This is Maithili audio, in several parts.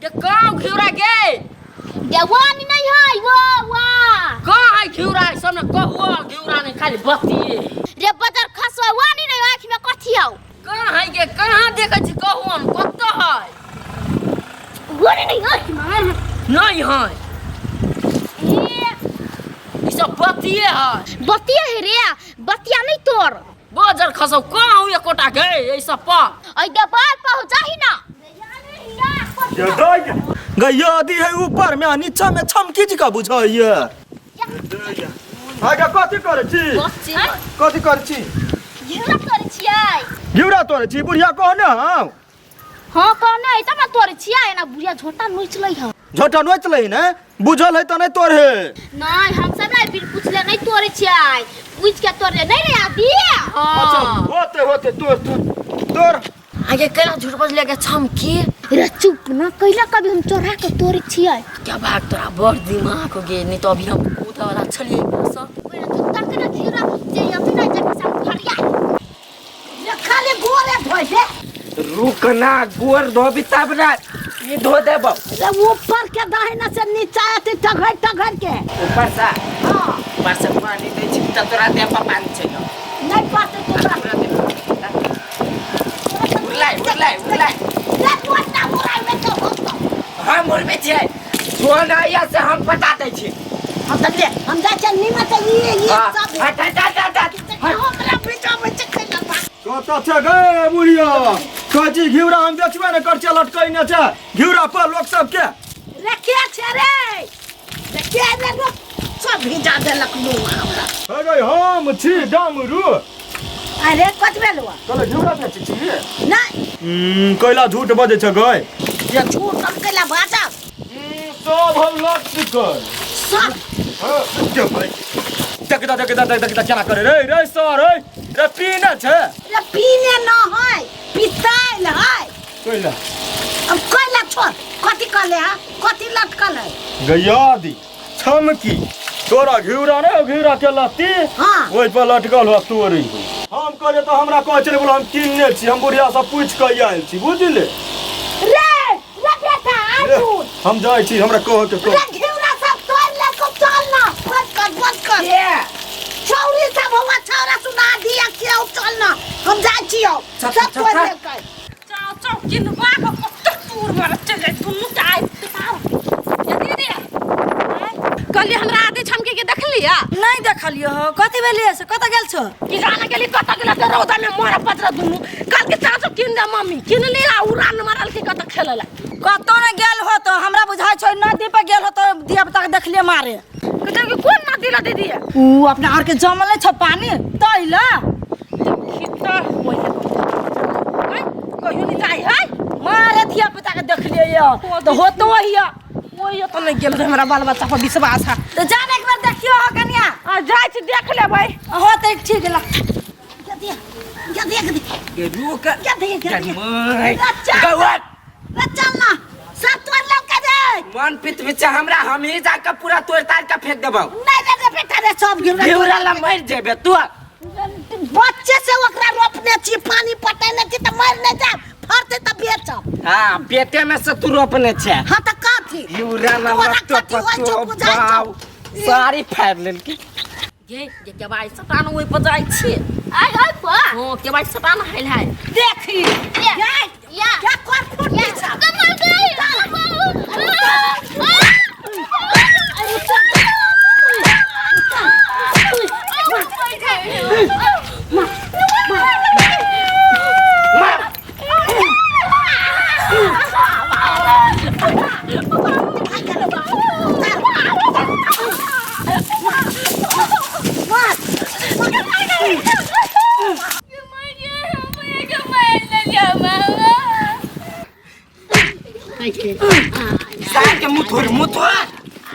के कहाँ घिउरा गे देवानी नहीं है वो वाह कहाँ है घिउरा सब ने कहुआ घिउरा नहीं खाली बतिए रे बजर खसो वानी नहीं आँखि में कथी हौ कहाँ है गे कहाँ देखै छी कहुआ कतऽ है वानी नहीं आँखि में नहीं है ई सब बतिए है बतिया है रे बतिया नहीं तोर बजर खसौ कहाँ हूँ एकोटा गे एहि सब पर ऐ देवाल पर हो जाही ना गैया आदि है ऊपर में आ नीचा में छमकी जी का बुझाइए आगे कथी करै छी कथी करै छी घिउरा तोड़ै छियै घिउरा तोड़ै छी बुढ़िया कह ने हम हाँ कहने है तब ना तोड़ै छियै एना बुढ़िया झोटा नोच लै है झोटा नोच लै ने बुझल है तऽ नहि तोड़े नहीं हम सब नहीं बिन पूछले नहीं तोड़ै छियै पूछ के तोड़ले नहीं रे आदि अच्छा होते होते तोड़ तोड़ तोड़ आगे केना झूठ बजले के छमकी रे चुप ना कैला कभी हम चोरा के तोड़ै छियै क्या भाग तोरा बड़ दिमाग हो गे नहीं तो अभी हम कूदा वाला छलिए बस ओकरा जूता के ना घिउरा जे अथी ना जे पैसा फरिया रे खाली गोरे धोइ दे रुक ना गोर धोबी तब ना ई धो देबो रे ऊपर के दाहिना से नीचा अथी टघर टघर के ऊपर से हाँ ऊपर से पानी दै छी त तोरा देह पर पानी छै न नहीं पड़ते तोरा उड़लाई उड़लाई उड़लाई रे मोटा उड़ाई में तो होतो हम उड़बै छियै जो ना या से हम पता दै छी हम त ले हम जाइ छियै नीमन से ये ये हाँ, सब हट हट हट हट हट हमरा बीचा में चक्कर लगा कतऽ छै गे बुढ़िया कहै छी घिउरा हम बेचबे ने कर छियै लटकै ने छै घिउरा पर लोक सबके रे के छै रे रे के रे लोक सब भिजा देलक मुँह हमरा हे गई हम छी डमरू अरे कतबे लुआ कहले घिउरा बेचै छी नहीं कैला झूठ बजै छै गई ये झूठ हम कैला बाजब सब हम लग चुकल सब देख देख देख देख देख केना करे रे रे सर रे रे पीने छै रे पीने न है पिताइल है कैला अब कैला छोड़ कथी कहले है कथी लटकल है गैया दी छमकी तोरा घिउरा ने घिउरा के लत्ती हाँ। ओहि पर लटकल हो तोरी हम कहलियै तऽ हमरा कहै छलै बोला हम किनने छी हम बुढ़िया से पूछि कऽ आयल छी बुझले रे रे बेटा रे, आजू हम जाइ छी हमरा कह के कह रे घिउरा सब तोड़ ले को चल ना बंद कर बंद कर के छौरी सब हुआ छौरा सुना दिया के चल ना हम जाइ छियौ चल, सब चल, तोड़ चल। ले के चाव चाव किनबा के कते दूर मारे चल जाय दुनू के आइ के दीदी कहलिए हमरा आदि छमके के देखलिया नहीं देखलियो हो कथी भेलिए से कतऽ गेल छो कि जाना गेली कत गेला त रौदा में मर पत्र दुनू कल के चाचो किन दे मम्मी किन ले आ उड़ान मारल के कत खेलला कतौ नहीं गेल हो तो हमरा बुझाइ छो नदी पर गेल हो तो धिया पुता के देखलिए मारे कहते कि कोन नदी ला दीदी ऊ अपना आर के जमल छो पानी तैला खिता होय कहियो नहीं जाय है मारे धिया पुता के देखलिए यो तो होतो वही ओहि तो नहीं गेल रहे हमरा बाल बच्चा पर विश्वास है तो जान एक बार देखियो हो कनिया आ जाय छी देख लेबै हो तो ठीक ला गदिया गदिया गदिया ये रुक गदिया गदिया गई चल। गौआ रे चल ना सब तोड़ ले के दे मन पित बिच हमरा हम ही जाके पूरा तोड़ ताड़ के फेंक देबौ नहीं रे रे बेटा रे सब घिउरा घिउरा ला मर जेबे तू बच्चे से ओकरा रोपने छी पानी पटेने छी तऽ मरि नहि जायब फड़तै तऽ बेचब हाँ पेटे में से तू रोपने छे हाँ तऽ कथी घिउरा ला तोरा लत्तो कथी होइ छौ पत्तो बुझाइ छौ? बाव सारी फाड़ लेलकी गे जे केबाड़ी सटान ओहि पर जाइ छी आइ ओइ पर हाँ केबाड़ी सटान हैल है देखी या या क्या कर फुटी सब कमल गई सार के मुंह थोड़ मुंह थोड़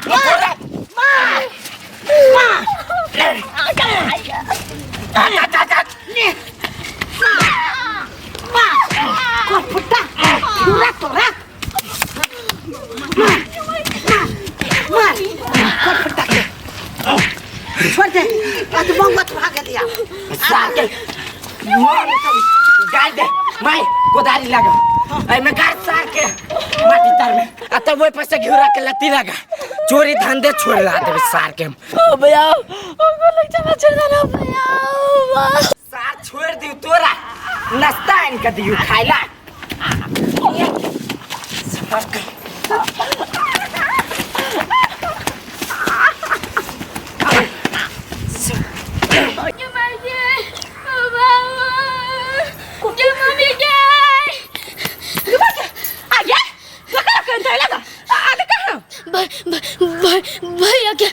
मुंह थोड़ कर फुटा पूरा तोरा मार मार कर फुटा के छोड़ दे आज मंगत भाग लिया सार के गाल दे माई कोदारी लगा एमे गाड़ सार के माटी तर में तब ओहि पर से घिउरा के लत्ती लगा चोरी धंधे छोड़ ला देबे सार के हम। ओ भैया ओ गोलक चला छोड़ देना भैया। सार छोड़ दियो तोरा नाश्ता आनि के दियो खाइला। के माय गे, ओ बाबा, के मम्मी गे। आगे लगा कर दे लगा आगे कहां भैया के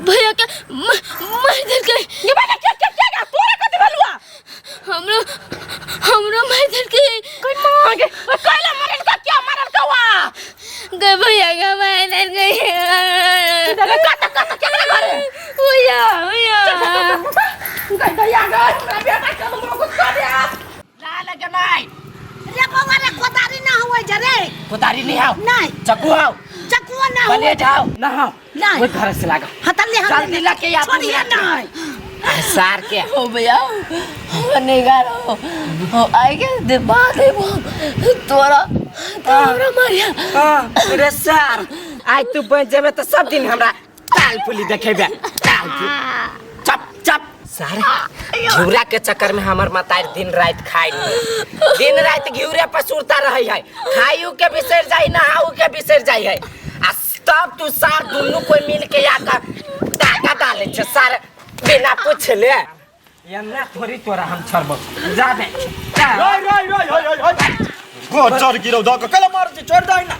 भैया के मार देल के। ये बेटा क्या क्या क्या तोरा कथि भेलुआ? हमरो हमरो मार देल के। कोई मांगे कैला मरल का क्या मरल का वा गए भैया के मार देल के। कत कत केकरा घरे? भैया भैया गई दैया गई हमरा बेटा के हमरो कुछ कर दे। ला लगे नहीं रे बौआ रे कोदारी ना हुए जरे। कोदारी नहीं आओ नहीं। चक्कू आओ चकुआ ना हुए। ब्लेड आओ ना आओ नहीं। वो घर से लागा हतल ले हम जल्दी लके आ छोड़िए नहीं। सार के ओ भैया नहीं गा रहो ओ आई के दिमाग है वो तोरा तोरा मारिया। हां रे सार आज तू बच जेबे तो सब दिन हमरा ताल पुली देखेबे ताल पुली। चप चप सारे घिउरा के चक्कर में हमर मतार दिन रात खाई दिन रात घिउरे पर सुरता रहे है खायू के बिसर जाई नहाऊ के बिसर जाई है आ तब तू सार दुनू कोई मिल के आकर टाका डाले छे सार बिना पूछले यन्ना थोड़ी तोरा हम छोड़बो जाबे। राय राय राय हाय हाय हाय गोचर गिरौ द के कला मार छी छोड़ दे ना।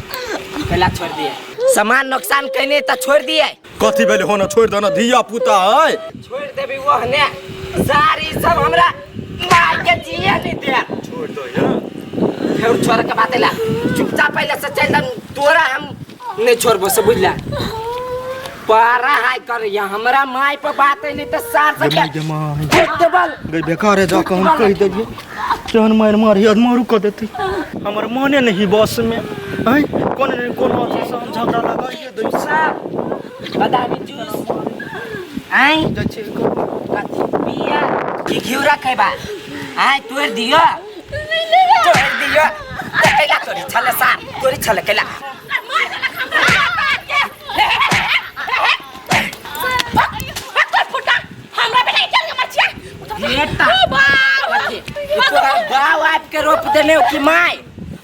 पहला छोड़ दिए सामान नुकसान कहने त छोड़ दिए। कथि भेले होना छोड़ दे ना धिया पुता है छोड़ देबी वो हने सारी सब हमरा मार के जिए नहीं दे। छोड़ दे ना फिर छोड़ के बात ला चुपचाप पहले से चल दम तोरा हम नहीं छोड़बो से बुझला। पारा हाय कर या हमरा माई पर बात नहीं त सार सके देबल गई बेकार है जाके हम कह देलिए तेहन मार मार याद मारू क देती हमर मने नहीं बस में हैं कोन नहीं कोन अथी से हम झगड़ा लगाइए दै सार बादामी जूस आई कथी बिया की घिउरा खैबा आई तोड़ दियो तोड़ दियो कैला तोरी छले सार तोरी छले कैला मार देलक हमरा के तोर फुटा हमरा बेटा के चल मरछिया बेटा ओ बाप तोरा बाप आप के रोप देने हो कि माई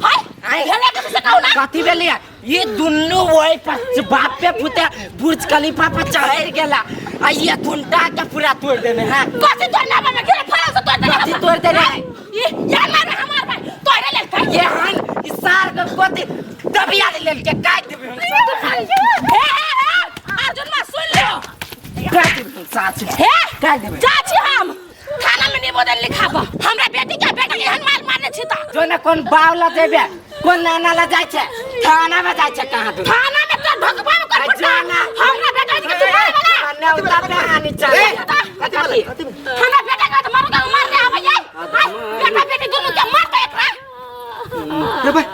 हाय आई हेले के से कहू ना कथी भेलिया ये दुन्नू वही पर बाप पे फुटे बुर्ज खलीफा पर चढ़ गेला आ ये घुंटा के पूरा तोड़ देने हां कथी तोड़ ना में घेरे फरा से तोड़ देने कथी तोड़ देने ये या मार हमार भाई तोड़े ले था ये हन ई सार के कथी दबिया लेल के काट देबे हम हे हे हे अर्जुन मा सुन लो काट देबे हम साथ हे काट देबे जा छी हम थाना में निवेदन लिखाब हमरा बेटी के बेटा के एहन मार मारने छी त जो ना कोन बावला देबे कोन नाना ला जाय छै थाना में जाय छै कहां तू थाना में तो ढकबा में कर फुटा जाना। हमरा बेटा के तू मारे वाला ना उता पे हानि चले हमरा बेटा के तो मारू के मार दे आबै बेटा बेटी दुनू के मारते एकरा रे भाई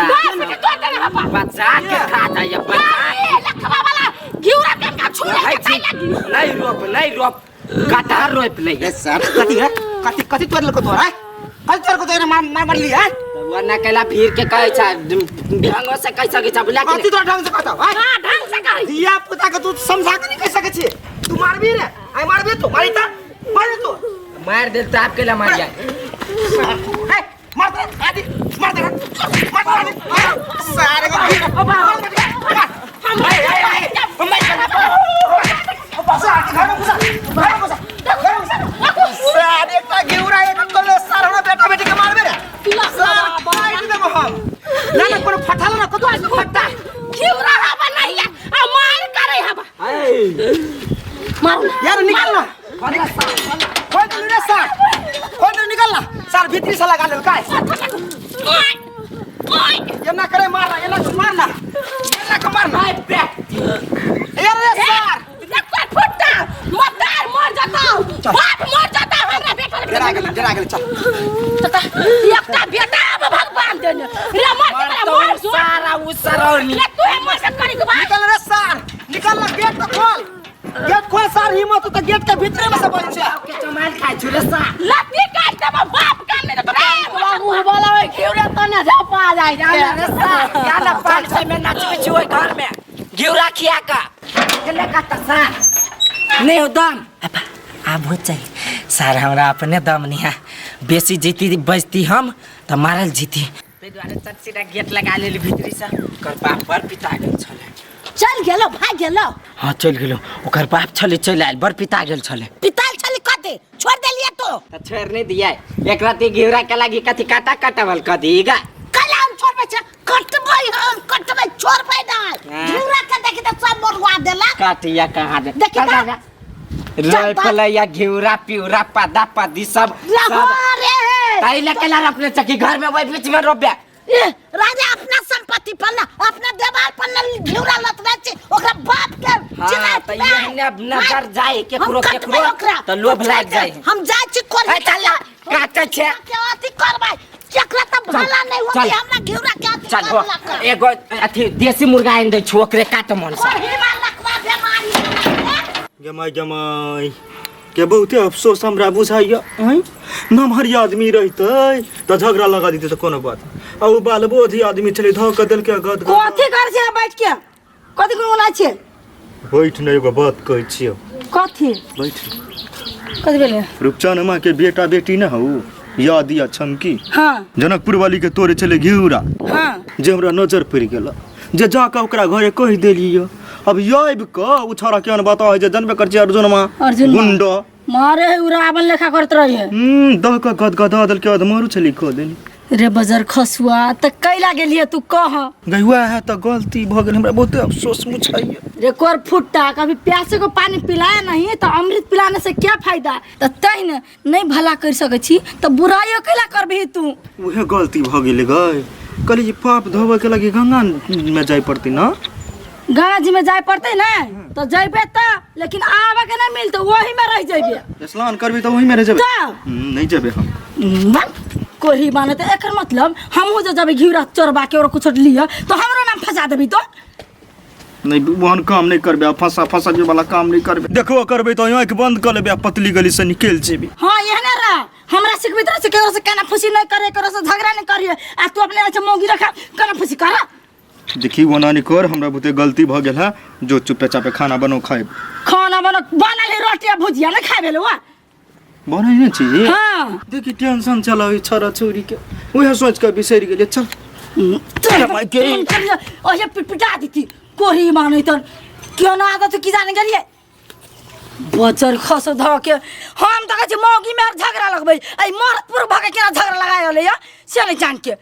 बस बेटी तोड़ देने हपा बचा के खा जाइए बचा ए लखवा वाला घिउरा के का छुरे के खाइ लगी नहीं रोप नहीं रोप कटहर रोप ले रे सर कथि है कथि कथि तोड़ लको तोरा कथि तोड़ को तोरा मार मार मारली है वो ना कैला भीड़ के कहै छै ढंगो से कह सकै छै बुझला कथि तोरा ढंग से कहतौ हैं हां ढंग से कहि धिया पुता के तू समझा के नहीं कह सकै छी तू मारबी रे आई मारबी तू मारी त मार तू मार दे त आप केला मार जाए हे मार दे आदि मार दे मार दे सारे को ओ बा हम ए ए ए मैं सारे घर में घुसा घर में घुसा घर में घुसा सारे एकटा घिउरा एक कलो सार हमरा बेटा बेटी के मारबे रे सार काटि देबो हम ना ना कोनो फटाल ना कतो फटा घिउरा हवा नहीं आ मार करे हवा मारू यार निकल ना खोल दे रे सार खोल दे निकल ना सार भीतरी से लगा लेल काय ओए ओए एना करे मारना एना के मारना एना के मारना भाई बे यार रे सार देखो फुटा मतार मर जाता बाप मर जाता हमरा बेटा डरा गेल डरा गेल चल तता एकटा बेटा अब भगवान देने रे मर मार मर तो सारा उ सरौनी रे तू मर से करी के बात निकल रे सार निकल ना गेट तो खोल गेट खोल सार हिम्मत तो गेट के भीतरे में से बच के चमाल खाइ छु रे सा लत्ती काट देबो बाप काम नहीं देतो रे मुंह वाला है घिउरा। घिउरा तो ना झपा जाइ छै। गाना 500 में नचबै छी ओहि घर में घिउरा खिया का गेले कत सार नहीं हो दम अब आब हो चाहिए सार हमरा अपने दम नहीं है बेसी जीती बजती हम तऽ मारल जीती ताहि दुआरे चट सीधा गेट लगा लेली भीतरी से ओकर बाप बड़ पिता गेल छलै चल गेलो भाग गेलो हाँ चलि गेलो ओकर बाप छलै चलि आयल बड़ पिता गेल छलै पिताल छली कते छोड़ देलिए तो तऽ छोड़ि नहि दियै एक राति घिउरा के लागी कथी काटा काटवल कऽ दी गा कल हम छोड़बै छै कटबै हम कटबै छोड़बै नहीं हाँ। घिउरा के देखी तऽ सब मरवा देला काटिया कहाँ दे देखी चल तऽ। जा, जा। रोपल या घिउरा पिउरा पादा पादी सब लहो सब रे ताहि लए केला रोपने छै कि घर में वही बीच में रोपबे ए, राजा अपना संपत्ति पर ना अपना देवाल पर ना घिउरा लतरै छै ओकरा बाप के हाँ, चिन्हैत तऽ नहि। एहने नजर जाय केकरो हम कटबै केकरो ओकरा। तऽ लोभ लागि जाय हम जाइ छी कोल्ही ए, चल ना, काटै छै। के अथी करबै केकरा तऽ भला नहि होतै चल। हमरा घिउरा के अथी चल हो करलक एगो अथी देसी मुर्गा आनि दै छौ ओकरे काट मन से कोल्ही में लकवा बेमारी गमाय गमाय के बहुते अफसोस हमरा बुझाइया आँय नमहर आदमी रहितै तऽ झगड़ा लगा दितै तऽ कोनो बात नहि। आ ओ बालबोधी आदमी छलै धऽ कऽ देलकै गद गद कथी कर छै बैठ के कथी गुनगुनाइ छियै बैठ ने एगो बात कहै छियौ कथी बैठ कथी भेलै रूपचन माँ के बेटा बेटी न हौ याद या छमकी हाँ जनकपुर वाली के तोरे छलै घिउरा हाँ जे हमरा नजर पड़ि गेल जे जाकऽ ओकरा घरे कहि देलियै अब आबि कऽ ओ छौड़ा केहन बताओ जे जनबे कर छियै अर्जुन माँ अर्जुन माँ। गुंडो मारे है उ रावण लेखा करत रही है दह कऽ गद गदा देलकै अधमरू छलै कऽ देली रे बजर खसुआ तऽ कैला गेलियै तू कह गहुआ है तऽ गलती भऽ गेल हमरा बहुते अफसोस मुछाइए रे कोर फुट्टा कभी प्यासे को पानी पिलाया नहीं तो अमृत पिलाने से क्या फायदा तऽ तै ने नहीं भला कर सकै छी तऽ बुराइयो कैला करबही तू उहे गलती भऽ गेलै गए कहली जे पाप धोबे के लगी गंगा में जाय पड़तै ना गंगा जी में जाय पड़तै ने तऽ जैबे तऽ लेकिन आबे के नहीं मिलतै वही में रह जैबे स्नान करबी तऽ ओही में रह जेबै तऽ नहीं जेबै हम वाह, कोढ़ी माने तऽ एकर मतलब हमहूँ जे जब घिउरा चोरबा के और कुछ लिअ तऽ हमरो नाम फंसा देबी तो नहीं ओहन काम नहीं करबे आ फंसा फंसाबे वाला काम नहीं करबे देखो करबे तो आँखि बंद कर लेबे आ पतली गली से निकल जेबे हाँ एहने रह हमरा सिखबैत रह से केकरो से काना फूसी नहीं करे केकरो से झगड़ा नहीं करिए आ तू अपने ऐसे मौगी रखा काना फूसी कर देखी ओना नहीं कर हमरा बहुते गलती भ गेल है जो चुपे चापे खाना बनो खाए खाना बनो बनल है रोटी आ भुजिया नहीं खाए भेल वा बनै नहि छी हाँ देखी टेंशन चल छोरा छौरी के उहे सोच के बिसरि गेलियै चल चल ओहे पिटपिटा देती कोरी मानै त क्यों ना आदत की जाने गेलिए बचर खस ध के हम त कहै छी मौगी में झगड़ा लगबै ऐ मरद पुर भके केना झगड़ा लगाय होलै या से नहीं जान के।